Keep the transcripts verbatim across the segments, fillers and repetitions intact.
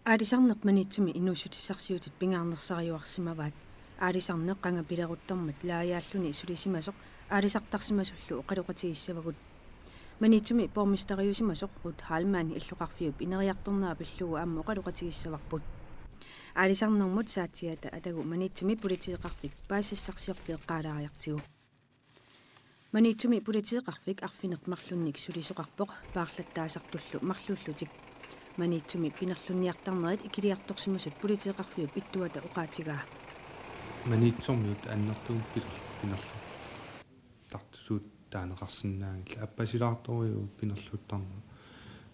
Aalisarneq Maniitsumi inuussutissarsiutit pingaarnersariuarsimavaat. Aalisarneq qanga pileruttormat laajaalluni sulisimasoq aalisartarsimasullu oqaloqatigissavagut. Maniitsumi borgmesteriusimasoq Ruth Heilmann illoqarfiup ineriartornera pillugu aamma oqaloqatigissavarput. Aalisarnermut saatsiata atagu Maniitsumi politeeqarfik paasisassarsiorfik eqqaalaariartigu. Maniitsumi politeeqarfik arfineq-marlunnik sulisoqarpoq paarlattaasartullu marluullutik. Maniitsumi pinerlunniartarnerit ikiliartorsimasut politeeqarfiup ittuata oqaatigaa. Maniitsormiut annertuumik pinerl-, pinerluttartut taaneqarsinnaanngillat. Appasilaartorujuuvoq pinerluttarneq,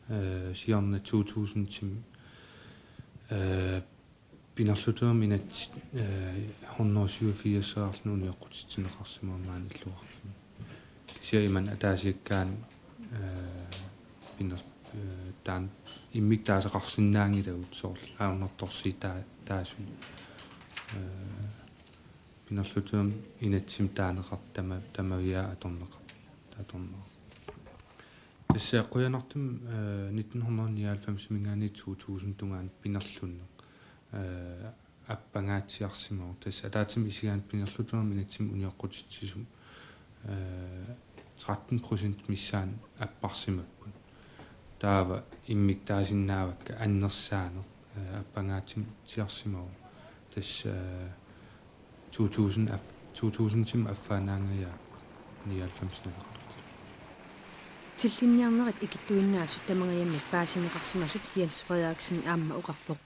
eh, siorna to tusindimi, eh, pinerlutuumik inatsit, eh, hundrede syvogfirs unioqqutitsinneqarsimavoq maani illoqarfimmi. Kisianni imannak ataasiakkaani, eh, piner-, eh, taanna immikkut taasaqarsinnaanngilagut soorlu ajornartorsiutaasut. Eh, pinerlutuumik inatsisimi taaneqartut tama-, tamaviaat atorneqar-, atorneqarput. Tassa qujanartumik, eh, nitten hundrede nioghalvfemsimiingaanniit to tusind tungaanut pinerlunneq, eh, appangaatsiarsimavoq. Tassa ataatsimik isigaanni pinerlutuumik inatsimmi unioqqutitsisumik, eh, tretten procent missaanni apparsimapput. Taava immikkut taasinnaavakka annersaaneq, eh, appangaatsiarsimavoq. Tassa, eh, to tusind af-, to tusindimi affaannaangajaat nioghalvfems naleqartut. Tillinniarnerit ikittuinnaasut tamangajammik paasineqarsimasut Jens Frederiksen aamma oqarpoq.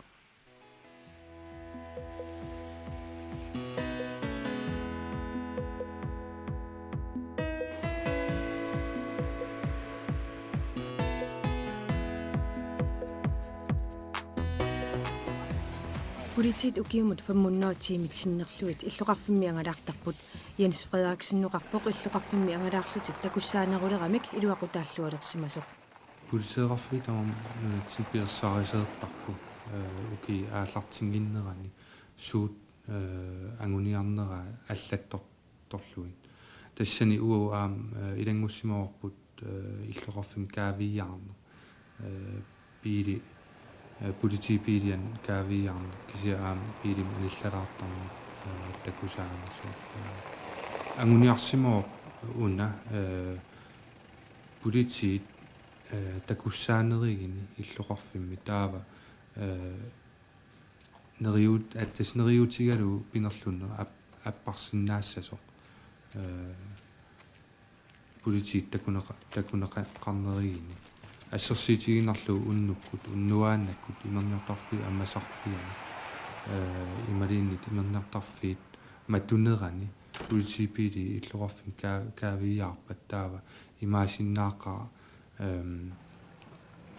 Politiit ukiumut femhundrede tiimit sinnerlugit illoqarfimmi angalaartarput. Jens Frederiksen oqarpoq illoqarfimmi angalaarlutik takussaaneruleramik iluaqutaalluarsimasoq. Politeeqarfiit tamarmik nunatsinni pilersaarusiortarput, eh, ukiup aallartinnginnerani suut, eh, anguniarnerat allattor-, torlugit. Tassani uagut aamma, eh, ilanngussimavarput, eh, illoqarfimmi kaaviiaarneq. Eh, biili, eh, politiit biilianni kaaviiaarneq kisianni aamma biilimik anillalaartarneq, eh, takusaanersoq. Eh, anguniarsimavoq una, eh, politiit, eh, takussaanerigini illoqarfimmi taava, eh, neriut-, aatsaat neriuutigalugu pinerlunneq ap-, apparsinnaassasoq, eh, politiit takuneqa-, takuneqarnerigini. Assersuutigiinnarlugu unnukkut, unnuaannakkut, imerniartarfiit ammasarfianni, eh, imaluunniit imerniartarfiit matunerani, politibiili illoqarfimmi kaa-, kaaviiaarpat taava imaassinnaaqaaq, ehm,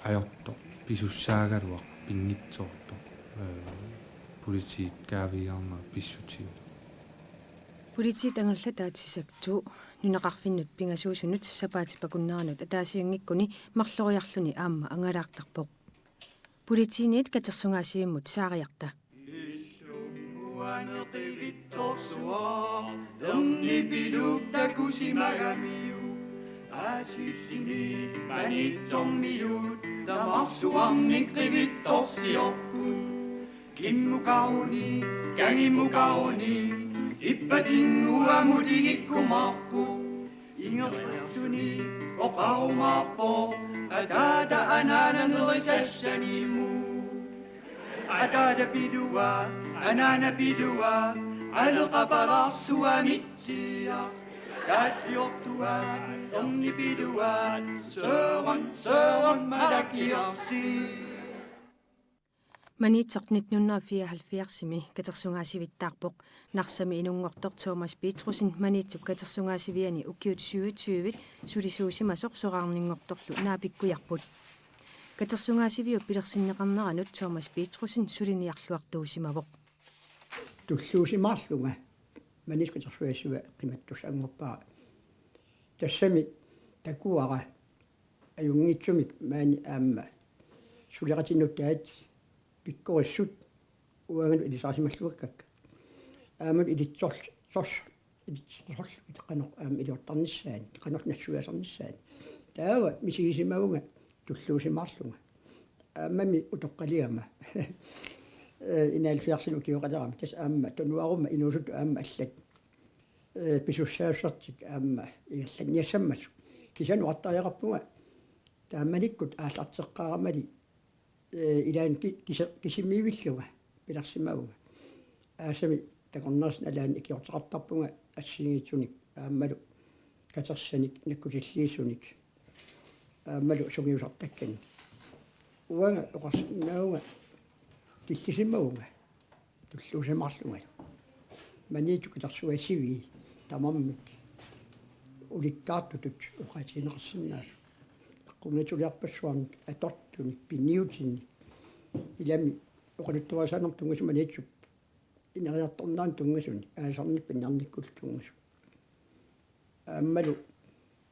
ajortoq pisussaagaluaq pinngitsoortoq, eh, politiit kaaviiaarnerat pissutigalugu. Politiit angallataat sisaktu nunaqarfinnut pingasuusunut sapaatip akunneranut ataasianngikkuni marloriarluni aamma angalaartarpoq. Politiinit katersugaasivimmut saariarta. Illunnguaneqivittorsuaq, ernipilup takusimagamiuk. Aasilluni Maniitsormiut, tamarsuarnik qivittorsiorput. Kimmukaruni, kangimukaruni, ippatinnguamut igikkumaarput. Ingerlaarluni oqarumaarpoq, ataata anaana nerisassanimu. Ataata piluaa, anaana piluaa, aleqapalaarsuaq mitsiaq. Kaalliortuaat, ernipiluaat, Søren, Søren, malakiarsi. Maniitsoq nitten hundrede fireoghalvfjerdsimi katersugaasivittaarpoq. Narsami inunngortoq Thomas Petrussen Maniitsup katersugaasiviani ukiut syvogtyve sulisuusimasoq soraarninngortorlu naapikkujarput. Katersugaasiviup pilersinneqarneranut Thomas Petrussen suliniarluartuusimavoq. Tulluusimaarlunga Maniitsup katersugaasiviup qimattussap anngorpara. Tassami takuara ajunngitsumik maani aamma suleqatinnut taat pikkorissut uangalu ilisarisimalluakkakka. Aamma ilitsorl-, sors-, ilitsorl-, qanoq aamma iliortarnissaani, qanoq nassuiaasarnissaani. Taava misigisimavunga tulluusimaarlunga. aammami utoqqaligama. Eh, enoghalvfjerdsinik ukioqalerama, tassa aamma tunuaruma inuusuttut aamma allat, eh, pisussaassartik aamma ingerlanniassammassuk. Kisianni uattariaqarpunga taamanikkut aallarteqqaaramali, eh, ilaanni ki-, kisi-, kisimiivillunga pilersimavunga. Aasami takornariat alaanni ikiorteqartarpunga assigiinngitsunik aammalu katersanik nakkutilliisunik aammalu sungiusartakkanik. Uanga oqarsinnaavunga killisimavunga tulluusimaarlungalu. Maniitsup katersugaasivii tamarmik ulikkaartutut oqaatigineqarsinnaasut. Aqqunngitsuliarpassuarnik, atortunik, piniutinik. Ilami oqaluttuarisaanermut tunngasut Maniitsup ineriartornerani tunngasuni, aalisarnerput ingerlannikkullu tunngasut. Aammalu,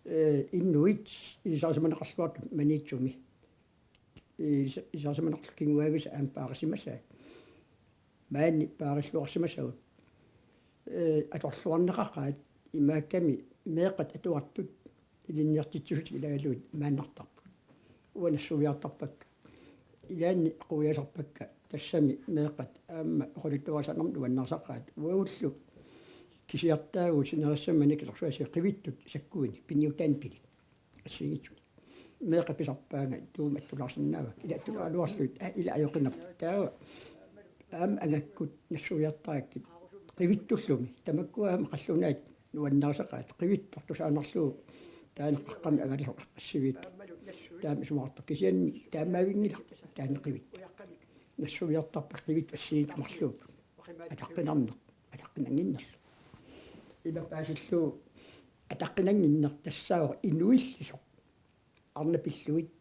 eh, inuit ilisarisimaneqarluartut Maniitsumi. Ilis-, ilisarisimaneqarlutik kinguaavisa aamma paarisimasaat. Maani paarilluarsimasagut. Eh, atorluarneqaqaat imaakkami meeqqat atuartut ilinniartitsisutik ilaagalugit maannartarput. Uanga nassuiartarpakka. Ilaanni quiasarpakka tassami meeqqat aamma oqaluttuarisaanermut nuannarisaqaat. Uagullu kisiartaavugut sinerissami Maniitsup katersugaasiviup qivittut sakkuini piniutaanni pilit. Assigiinngitsunik. Meeqqat pisarpaannga tuuma attulaarsinnaavakka. Ila attulaaruarlugit, aa, ila ajoqinarpoq. Taava aamma angakkut nassuiartarakkit qivittullumi. Tamakkua aamma qallunaat nuannarisaqaat. Qivittoq tusaanerlugu taanna qaqqami angalasoq assiviit. Taama isumaqartoq kisianni taamaavinngilaq taanna qivittoq. Nassuiartarpakka qivittoq assigiinngitsut marluupput. Ataqqinarneq, ataqqinannginnerlu. Ima paasillugu ataqqinannginneq tassaavoq inuillisoq. Arnat pillugit.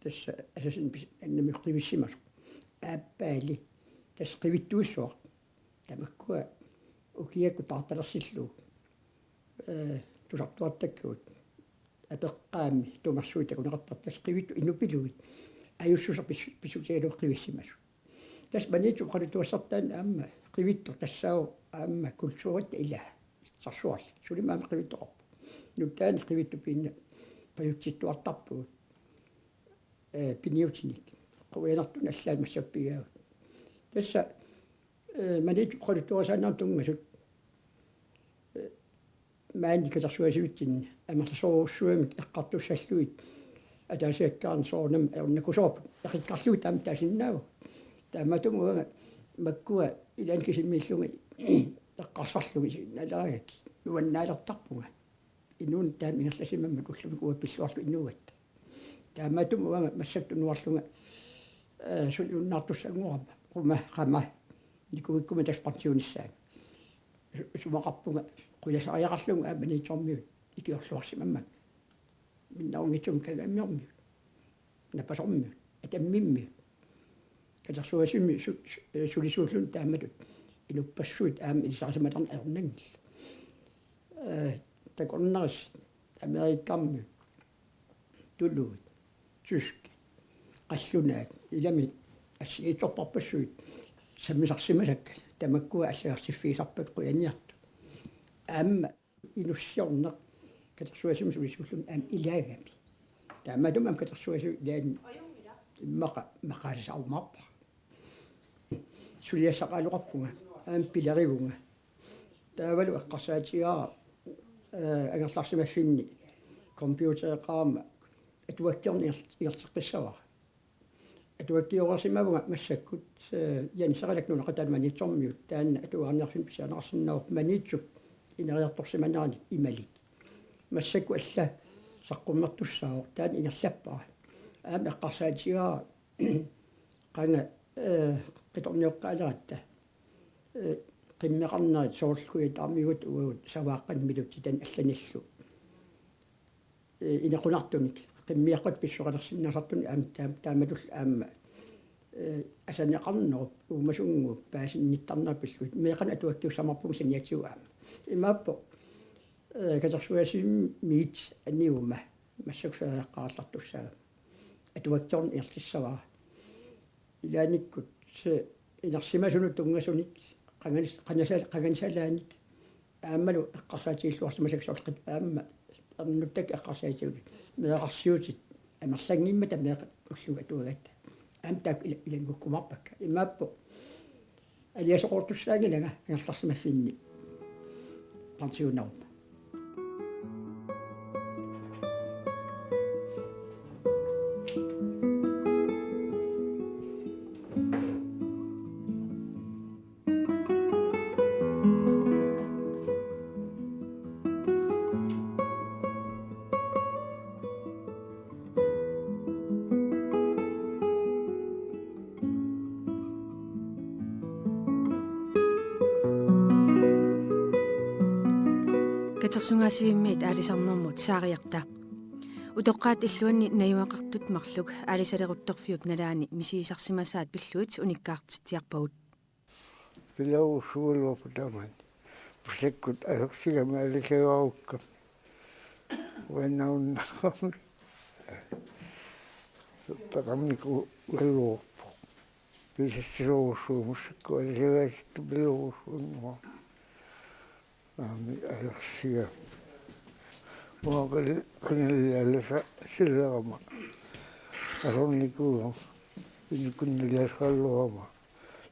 Tassa Asasinnik pis-, annamut qivissimasoq. Aappaali. Tassa qivittuissuaq. Tamakkua ukiakkut taartalersillugu. Eh, tusartuartakkagut. Apeqqaammi tumersuit takuneqartartut tassa qivittut inupilugit. Ajussuseq pis-, pissutigalugu qivissimasut. Tassa Maniitsup oqaluttuassartaani aamma qivittoq tassaavoq aamma kulturitta ilaa. Sarsuarli. Sulima aamma qivittoqarpoq. Nutaani qivittut piinnat pajutsittuartarpugut. Eh, piniutinik. Quianartunik allaat massakkut pigaagut. Tassa, eh, Maniitsup oqaluttuarisaanerani tunngasut. Eh, maani katersugaasivitsinni amerlasoorujussuarmik eqqartussallugit ataasiakkaarneq soorunami ajornakusoorput eqikkarlugit taama taasinnaavagut. Taamaattumik uanga makkua ilaanni kisimiillunga eqqarsarlugit isiginnaalerakkit nuannaalertarpunga. Inuuneq taama ingerlasimammat ullumi uanga pilluarlugu inuugatta. Taamaattumik uanga massakkut tunuarlunga, eh, suliunnaartussanngorama, quma, qama, nikuikkuma tassa pensionissaanga. Su-, sumaqarpunga, qujasariaqarlunga aamma Maniitsormiut ikiorluarsimammanga. Minnerunngitsumik Kangaamiormiut, Napasormiut, Atammimmiut. Katersugaasivimmi su-, su-, eh, sulisuulluni taamatut inuppassuit aamma ilisarisimatarneq ajornanngillat. Eh, takornarissat Amerikkarmiut, tuluit, tyskit, qallunaat, ilami assigiitsorpassuit sammisarsimasakka, tamakkua allagarsiiffisarpakka qujaniartut. Aamma inussiorneq katersugaasivimmi sulisuulluni aamma ilaagami. Taamaattumik aamma katersugaasiviup ilaani immaqa maqaasisarumaarpara. Suliassaqaaleqarpunga, aamma pilerivunga. Taavalu eqqarsaatigaara, eh, angerlarsimaffinni computereqarama atuakkiorneq inger-, ingerlateqqissavara. Atuakkioreersimavunga massakkut, eh, Jens Seralak nunaqqataani Maniitsormiut, taanna atuagarniarfinni pisiarineqarsinnaavoq Maniitsup ineriartorsimaneranik imalik. Massakkut alla saqqummertussaavoq, taanna ingerlappara. Aamma eqqarsaatigaara qanga, eh, qitornioqqaaleratta, eh, qimmeqarnerit soorlu Kujataarmiut uagut Savaaqqanik Milutitani allanillu, eh, inequnartunik, qimmiaqqat pissoqalersinnaasartunik aamma taam-, taamatullu aamma, eh, asaneqarnerup uumasunnguup paasinnittarneq pillugit meeqqanik atuakkiussamarpugut saniatigut aamma. Imaappoq, eh, katersugaasivimmiit aniuma massakkut feriaqqaarallartussaagami. Atuakkiorneq ingerlissavara. Ilaannikkut inersimasunut tunngasunik qanganis-, qanasa-, qanganisalaanik aammalu eqqarsaatigilluarsimasakka soorlu qit-, aamma ernuttakka eqqarsaatigalugit meerarsiutit amerlanngimmata meeqqat ullumi atuagatta. Aamma taakku ila-, ilannguukkumaarpakka. Imaappoq aliasoqartussaanngilanga angerlarsimaffinni. Pensioneruma. Katersugaasivimmiit aalisarnermut Saariarta. Utoqqaat illuanni najugaqartut marluk aalisaleruttorfiup nalaani misigisarsimasaat pillugit unikkaartitsiarpagut. Pilerujussuugaluarput taamani. Massakkut ajorsigamik aalisagaarukkami. Uannaunnaarami. Peqarnikuugaluarpoq. Pisassilerujussuuvoq massakkut aalisagaasitta pilerujussuunneqarpoq. Aamma ajorsiga. Uanga qil-, qilanaarlunga aalisarsilerama. Atornikuugama. Inukunnilaasarluarama.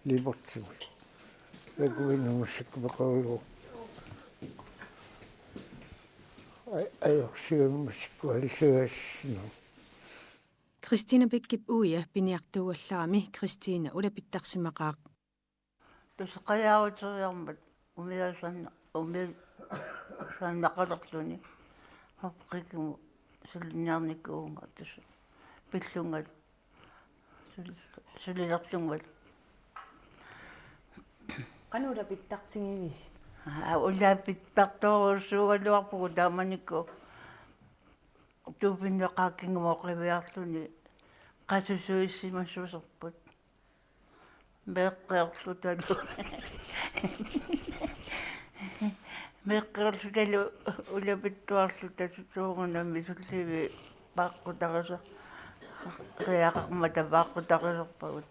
Liipartimut. Takuinnaq massakkut peqarlugu. Aj-, ajorsigamik massakkut aalisagaassinnaavoq. Christina Bechip uia piniartuugallarami Christina ulapittarsimaqaaq. Tassa qajaaruteriarmat umiasanna-, umiasanneqalerluni fabrikkimut suliniarnikuuvunga tassa pillungalu suli-, sulilerlungalu. Qanoq ulapittartigivisi? Aa, ulapittartorujussuugaluarpugut taamanikkut tuupinnut qaakkinngumut qiviarluni qasusuissimassuserput. Meeqqerlutalu. Meeqqerlutalu ulapittuarluta susuugunami sullivik paaqqutarisar-, riaqarmata paaqqutarisorpagut.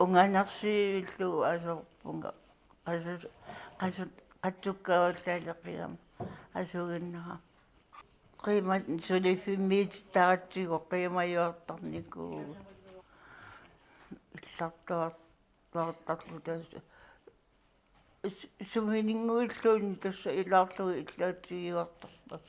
Unganersiivillugu aserpunga. Qasu-, qasu-, qatsukkaavallaaleqigama asuginnarama. Qiima suliffimmiititaratsigu qiimajuartarnikuuvugut. Illartuar-, tuartarluta su-, su-, suminnguilluunniit tassa ilaarlugit illaatsigiuartarput.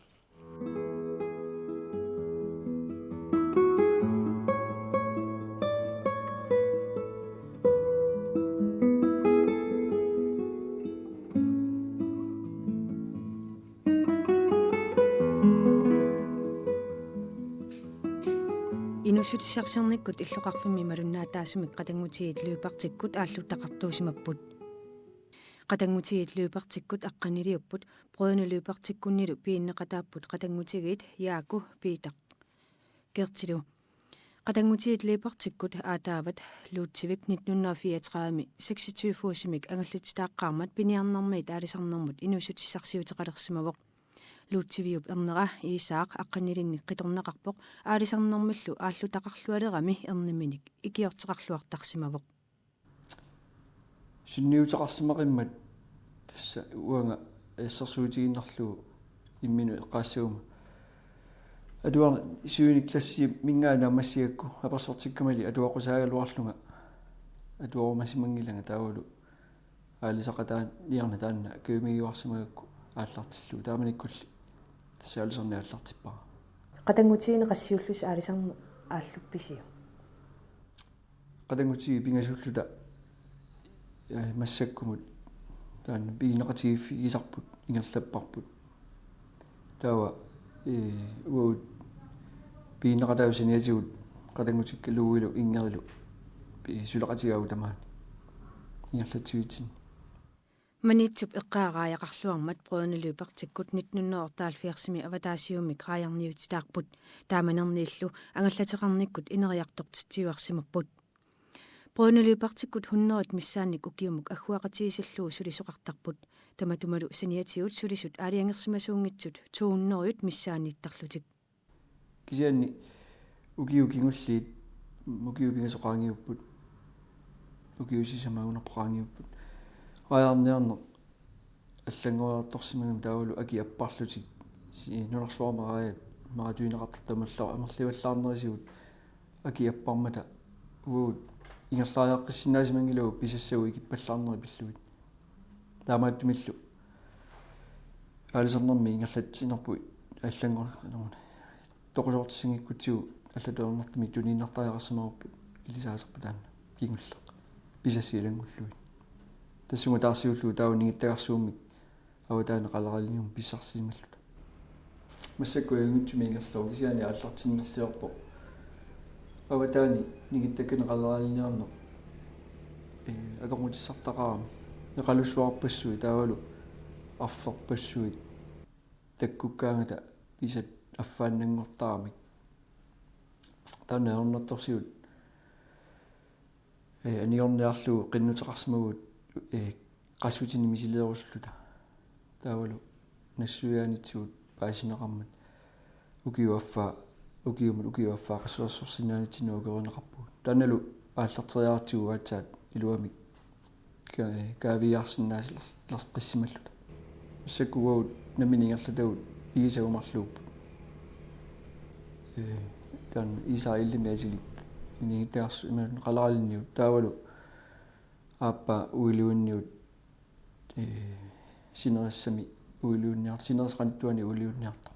Inuussutissarsiornikkut illoqarfimmi malunnaataasumik qatanngutigiit løbertikkut aalluttaqartuusimapput. Qatanngutigiit løbertikkut aqqaniliupput, Brødrene Løbertikkunnilu piginneqataapput qatanngutigiit Jaaku, Piitaq Gertilu. Qatanngutigiit løbertikkut aataavat Ludvig nitten hundrede og fireogtredive seksogtyve fodsmik angallatitaaqqaarmat piniarnermiit aalisarnermut inuussutissarsiuteqalersimavoq. Ludvigiup ernera Iisaaq aqqanilinnik qitornaqarpoq aalisarnermillu aalluttaqarlualerami erniminik ikiorteqarluartarsimavoq. Sunniuteqarsimaqimmat tassa uanga assersuutigiinnarlugu imminut eqqaassaguma. Atuarneq syvende klassiminngaanniit naammassigakku apersortikkamali atuaqqusaagaluarlunga atuarumasimanngilanga taavalu aalisaqataaniarneq taanna kajumigiuarsimagakku aallartillugu taamanikkulli tassa aalisarneq aallartippara. Qatanngutigini qassiullusi aalisarneq aalluppisiuk? Qatanngutigiit pingasulluta, eh, massakkumut taanna piginneqatigiiffigisarput ingerlapparput. Taava, eh, uagut piginneqataasut saniatigut qatanngutikkaluilu inngerilu, eh, suleqatigaavut tamaani ingerlatsivitsinni. Maniitsup eqqaa raajaqarluarmat Brødrene Løbertikkut nitten hundrede og otteoghalvfjerdsimi avataasiummik raajarniutitaarput. Taamanerniillu angallateqarnikkut ineriartortitsiuarsimapput. Brødrene Løbertikkut hundredet missaannik ukiumut agguaqatigiissallugu sulisoqartarput. Tamatumalu saniatigut sulisut aalajangersimasuunngitsut to hundredet missaanniittarlutik. Kisianni ukiut kingulliit, ukiut pingasut qaangiupput, ukiut sisamat agunarput qaangiupput. Raajarniarneq allanngoriartorsimagami taavalu akit apparlutik si-, nunarsuarmi raajat maqaatigineqartartut amerla-, amerlivallaarnerisigut akit apparmata Uagut ingerlariaqqissinnaasimanngillat pisassagut ikippallaarnerit pillugit. Taamaattumillu aalisarnermi ingerlatsinerput allanngornermut toqusoortissanngikkutsigit allatut ajornartumik tuniinnartariaqarsimavarput ilisaasarput taanna kingulleq pisassat ilanngullugit. Tassunga taarsiullugu taava ningittagarsuummik avataani qaleralinniummik pissarsisimalluta. Massakkut ajunngitsumik ingerlavoq kisianni aallartinnerliorpoq. Avataani ningittakkanik qaleralinniarneq, ee, akornutissartaqarami. Eqalussuarpassuit taavalu arferpassuit takkukkaangata pisat affaannanngortaramik. Taanna ajornartorsiut, ee, anigorniarlugu qinnuteqarsimaguit, ee, qassutinik misileerusulluta. Taavalu nassuiaanitsigut paasineqarmat ukiup affaa, ukiumut ukiup affaa qassuersorsinnaanitsinnut ukerineqarpugut. Taannalu aallarteriaratsigu aatsaat iluamik ka-, kaaviiaarsinnaasaleqqissimalluta. Massakkut uagut nammineq ingerlatagut pigisavut marluupput. Ee, taanna Israelimi atilik ningittagarsuup imaluunniit qaleralinniup taavalu aappaa uiluinniut, ee, sinerissami uiluinniart-, sinerissap qanittuani uiluinniartoq.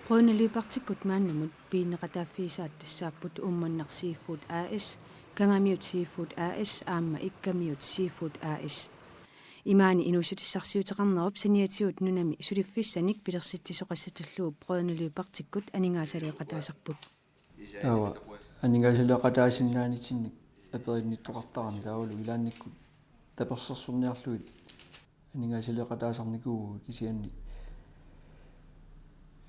Brødrene Lyberth-ikkut maannamut piginneqataaffigisaat tassaapput Uummannaq Seafood A/S, Kangamiut Seafood A/S aamma Ikkamiut Seafood A/S. Imaani inuussutissarsiuteqarnerup saniatigut nunami suliffissanik pilersitsisoqassatullugu Brødrene Lyberth-ikkut aningaasaleeqataasarput. Taava aningaasaleeqataasinnaanitsinnik aperinnittoqartarami taavalu ilaannikkut tapersersorniarlugit aningaasaleeqataasarnikuuvugut kisianni,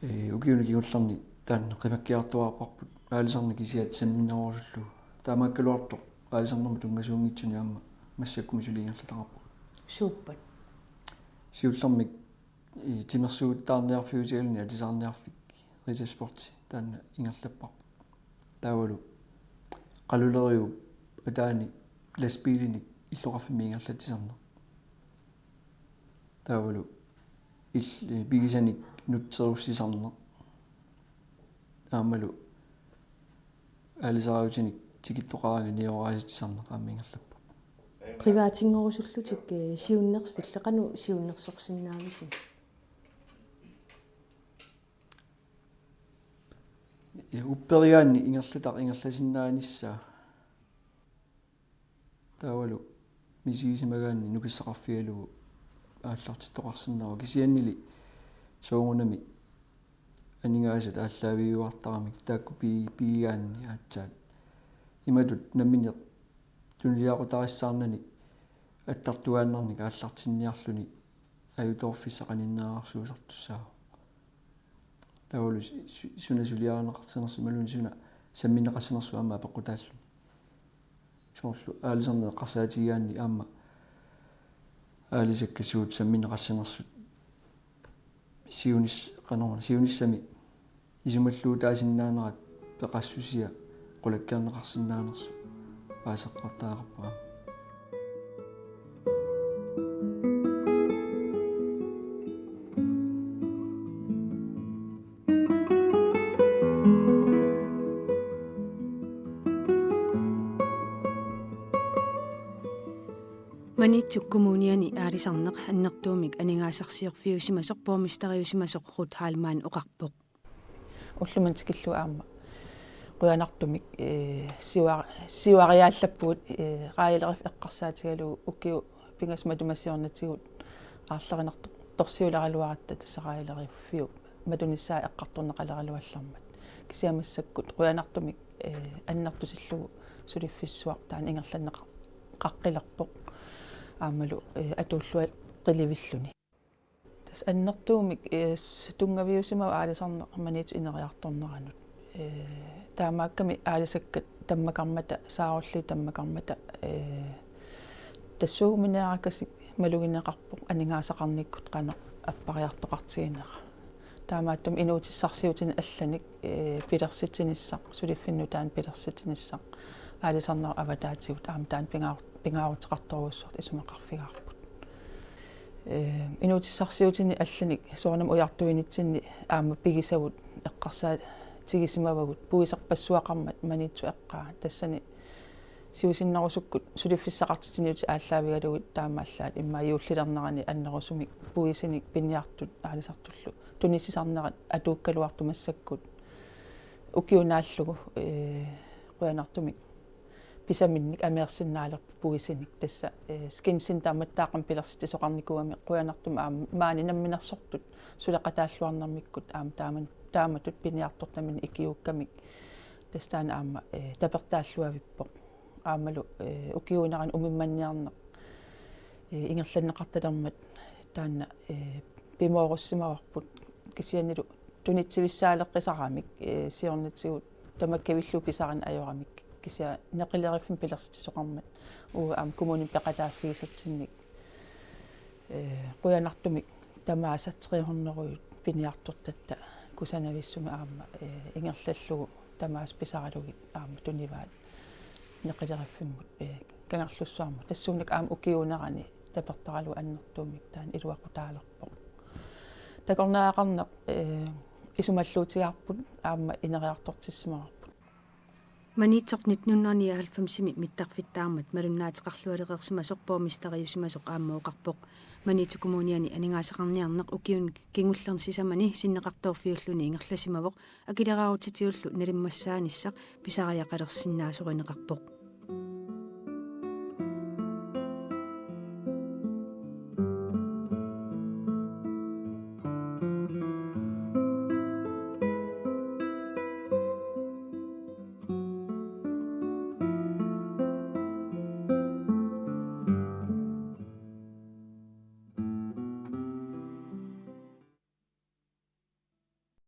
ee, ukiuni kingullerni taanna qimakkiartuaarparput aalisarneq kisiat samminerusullugu. Taamaakkaluartoq aalisarnermut tunngasuunngitsuni aamma massakkut suli ingerlataqarpugut. Suuppat? Siullermik, ee, timersuuttaarniarfiutigaluni atisaarniarfik Rita Sports taanna ingerlapparput. Taavalu qaluleriup ataani lastbiilinik illoqarfimmi ingerlatsisarneq. Taavalu il-, ee, pigisanik nutserussisarneq. Aammalu aalisaraatinik tikittoqaraangat niooraasitsisarneq aamma ingerlapparput. Privaatinngorusullutik, ee, siunnerfillit qanoq siunnersorsinnaavisiuk? Ee, upperigaanni ingerlataq ingerlasinnaanissaa. Taavalu misigisimagaanni nukissaqarfigalugu aallartittoqarsinnaavoq kisiannili soorunami aningaasat aallaaviuartaramik taakku pi-, pigigaanni aatsaat. Imatut nammineq tunuliaqutarissaarnani attartuaannarnik aallartinniarluni ajutoorfissaq qaninnerarsuusartussaavoq. Taavalu su-, su-, suna suliarineqartitsinersoq imaluunniit suna sammineqassanersoq aamma apeqqutaalluni. Soorlu aalisarneq eqqarsaatigigaanni aamma aalisakkat suut sammineqassanersut siunis-, qanoruna, siunissami isumalluutaasinnaanerat peqassusia qulakkeerneqarsinnaanersoq paaseqqaartariaqarpoq aamma. Maniitsup Kommuniani aalisarneq annertuumik aningaasarsiorfiusimasoq borgmesteriusimasoq Ruth Heilmann oqarpoq. Ullumimut tikillugu aamma qujanartumik, ee, siua-, siuariaallappugut, ee, raajaleriffik eqqarsaatigalugu ukiut pingasut matuma siornatigut aarlerinartorsiuleraluaratta tassa raajaleriuffiup matunissaa eqqartorneqaleraluallarmat. Kisianni massakkut qujanartumik, ee, annertusillugu suliffissuaq taanna ingerlanneqa-, qaqqilerpoq. Aammalu, ee, atuulluaqilivilluni. Tassa annertuumik, ee, s-, tunngaviusimavoq aalisarneq Maniitsup ineriartorneranut. Ee, taamaakkami aalisakkat tammakarmata, saarulliit tammakarmata, ee, tassuuguminiarakasik malugineqarpoq aningaasaqarnikkut qanoq appariartoqartiginera. Taamaattumik inuutissarsiutini allanik, ee, pilersitsinissaq, suliffinnut taanna pilersitsinissaq, aalisarnerup avataatigut aamma taanna pingaar-, pingaaruteqartorujussuartut isumaqarfigaarput. Ee, inuutissarsiutini allanik soorunami ujartuinitsinni aamma pigisavut eqqarsaa-, tigisimavugut puiserpassuaqarmat Maniitsoq eqqaa. Tassani siusinnerusukkut suliffissaqartitsiniutit aallaavigalugit taamaallaat immaqa juullilernerani annerusumik puisinik piniartut aalisartullu tunissisarnerat atuukkaluartoq massakkut ukiup naallugu, ee, qujanartumik pisaminnik ameersinnaalerput puisinik. Tassa, ee, Skinsin taamattaaqqamik pilersitsisoqarnikuugami qujanartumik aamma maani namminersortut suleqataalluarnermikkut aamma taama-, taamatut piniartortaminnik ikiuukkamik. Tassa taanna aamma, ee, tapertaalluavippoq. Aammalu, ee, ukiuunerani umimmanniarneq, ee, ingerlanneqartalermat taanna, ee, pimoorussimavarput kisiannilu tunitsivissaaleqqisaramik, ee, siornatigut tamakkivillugu pisarineq ajoramik kisianni neqileriffimmi pilersitsisoqarmat uagut aamma kommunimi peqataaffigisatsinnik, ee, qujanartumik tamaasa tre hundrede piniartortatta kusanavissumik aamma, ee, ingerlallugu tamaasa pisaralugit aamma tunivaat neqileriffimmut, ee, Kangerlussuarmut. Tassuunakkut aamma ukiuunerani tapertaralugu annertuumik taanna iluaqutaalerpoq. Takornariaqarneq, ee, isumalluutigaarput aamma ineriartortissimavarput. Maniitsoq nitten hundrede nioghalvfemsimi mittarfittaarmat malunnaateqarlualereersimasoq borgmesteriusimasoq aamma oqarpoq. Maniitsoq Kommuniani aningaasaqarniarneq ukiuni kingullerni sisamani sinneqartoorfiulluni ingerlasimavoq, akileraarutsitiullu nalimmassaanissaq pisariaqalersinnaasorineqarpoq.